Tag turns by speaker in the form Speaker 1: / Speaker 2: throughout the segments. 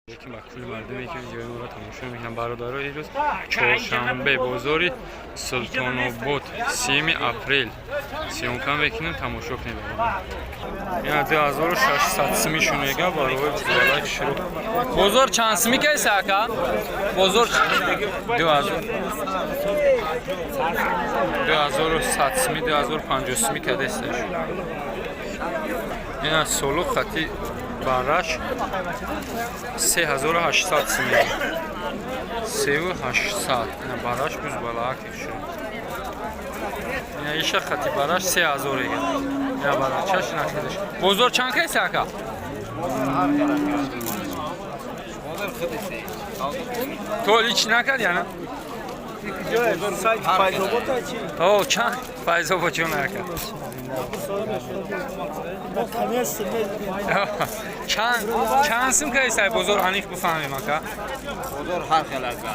Speaker 1: Лекин ба кулли мардуме, ки видеои моро тамошо мекунанд, бародаро, ирӯз чоршанбе, бозори Султонобод, 30-уми апрел, съёмка мекунем, тамошо кунем. Ина 2600 сими шунега барои бузуралак шурӯъ. Бозор чанд сими кайса, ака? Бозор 2000, 2100 сими, 2050 сими кадесташ. Ина солу хати бараш 3800 сими, 3800. Ина бараш бузбалаки шуд. Ина иша хати бараш 3000 ега. Ина барачаш нахидаш. Бозор чанд кайса, ака?
Speaker 2: Бозор худи се.
Speaker 1: То ҳеч накард яна?
Speaker 3: Сайт Файзобод чи?
Speaker 1: О, чанд Файзобод чун, ака?
Speaker 3: Конечно.
Speaker 1: Чанд сим кайса бозор, аниқ бифаҳмем, ака?
Speaker 2: Бозор ҳар хел, ака.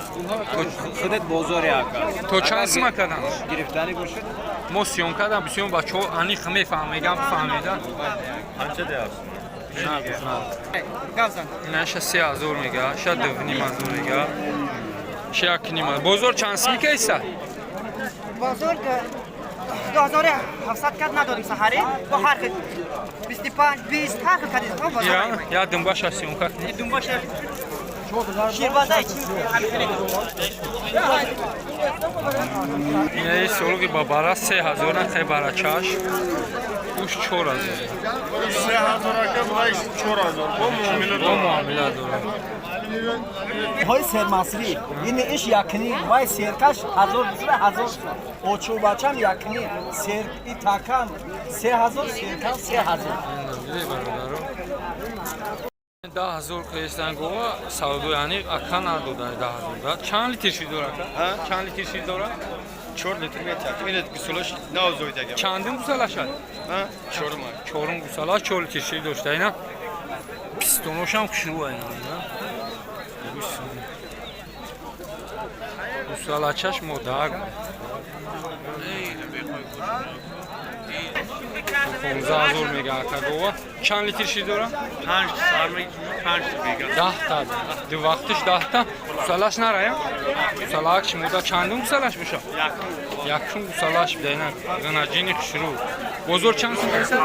Speaker 2: Худат бозори, ака.
Speaker 1: То чанд сима кардам?
Speaker 2: Гирифтани бошад?
Speaker 1: Мо съёмка кардам, бисёр бачаҳо аниқ мефаҳмам, мегам, бифаҳмеда.
Speaker 4: Qancha deyapsiz?
Speaker 1: Инаша 3000 мега, ша 2500 мега, ша 1,5. Бозор чанд сими кайса?
Speaker 5: Бозор 2700 кад надодем саҳарӣ, бо ҳар хел 25, 20, ҳар хел кадид бозор.
Speaker 1: Я я думбаша съёмка кунӣ.
Speaker 5: Думбаша ширбазай чи ҳамин хеле.
Speaker 1: Инаи солуги ба бара 3000, нақай барачаш уш 4000.
Speaker 4: 3000, ака, вай 4000. Бо муомила.
Speaker 1: Бо муомила дорад.
Speaker 3: Ҳои сермасрӣ ин иш якни вай серкаш ҳазор бисра ҳазор, очубачам якни сер и такам 3000, серкам 3000.
Speaker 1: Бародаро, 10 000 кестан гова савдои аниқ ака надода. 10 000 да чанд литр шир дора, ака? Чанд литр шир дора?
Speaker 4: 4 литр метиҳад. Ин гусолаш навзоид, ака.
Speaker 1: Чандум гусалашад?
Speaker 4: Чорум.
Speaker 1: Чорум гусалаш 4 литр шир дошта. Ина пистоношам хушрӯ, ина гусалачаш модаак 15 000 мега, ака. Гова чанд литр шир дора?
Speaker 4: Панҷ сар, панҷ мега.
Speaker 1: 10-та, ду вақтиш 10-та. Гусалаш нарая, гусалаак шимода. Чандум гусалаш боша? Якум гусалаш буда. Ина ғинаҷини хушрӯ. Бозор чанд сум кайса?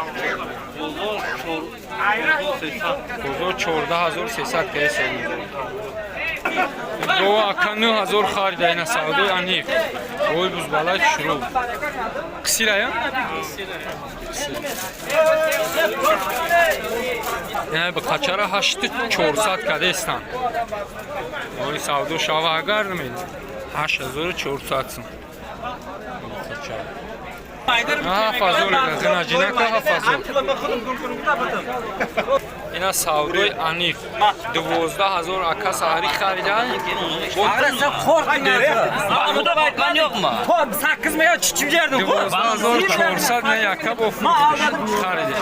Speaker 1: Бозор 14 300 кайса. Гова ака 9000 харида. Ина савдои аниқ, ой, бузбалай хушрӯ, қисирая. Ина ба қачара 8400 кадестан. Ой, савдо шава агар, намед, 8400 сум. 7000, ғинаҷинака 7000. Ина савдои аниқ 12 000 ака саҳари харида.
Speaker 5: Sakkiz million chichib berdim.
Speaker 1: 12 400 не яка бо фурӯхтиш хариди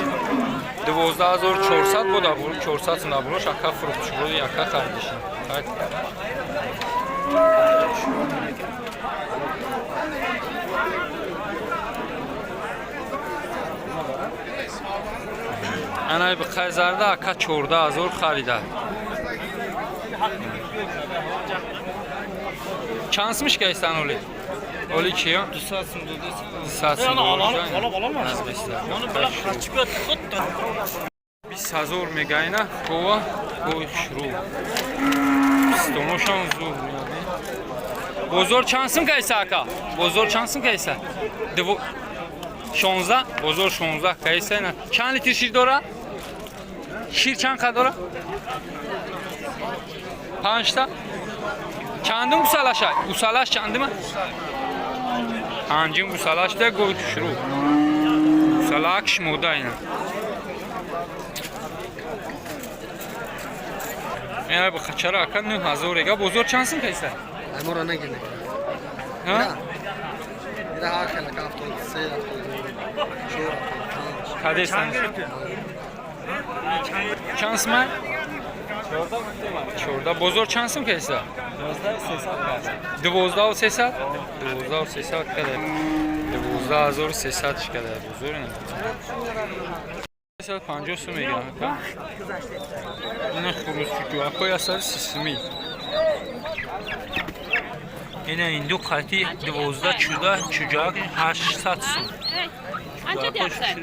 Speaker 1: 12 400 буда, 400 сум набурош ака фурӯхтиш буд, яка харидиш. Так. Анай бқайзарда ака 14 000 харида. Чанд сумиш кайстан оли? Оли чиё?
Speaker 2: 200 сум дода.
Speaker 1: 200 сум. 20 000 мегаина гова, гови хушрӯ, пистоношам зур. Бозор чанд сум кайса, ака? Бозор чанд сум кайса? 16, бозор 16 кайса. Ина чанд литр шир дора? Шир чанд қа дора? Панҷта. Чандум гусалаша? Гусалаш чандума? Панҷум гусалаш да, гови хушрӯ, гусалак шумода. Ина ина ба хачара ака 9000 ега. Бозор чанд сум кайса?
Speaker 6: Амора нагине.
Speaker 1: Ҳа?
Speaker 6: Ира ҳар хела ка 73, 74, 75.
Speaker 1: Кадестан чанд сумай? 14. Бозор чанд сум кайса? 12 300, 12 300 када, 12 300 шкада бозор. Ина 150 сум мегирам. Ина хурӯз чуҷуакҳои 130 сумӣ. Ина инду қати 12 чуда чуҷак 800 сум.
Speaker 7: Анча deyapsan?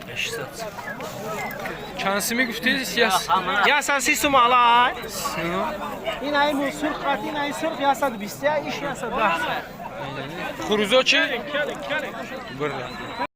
Speaker 1: 800 сум. Чанд сумӣ гуфтӣ?
Speaker 3: 130 сум алай. Ин ай сурх қати, ин ай сурх 120, иш 110.
Speaker 1: Хурӯзо чӣ? Бирра.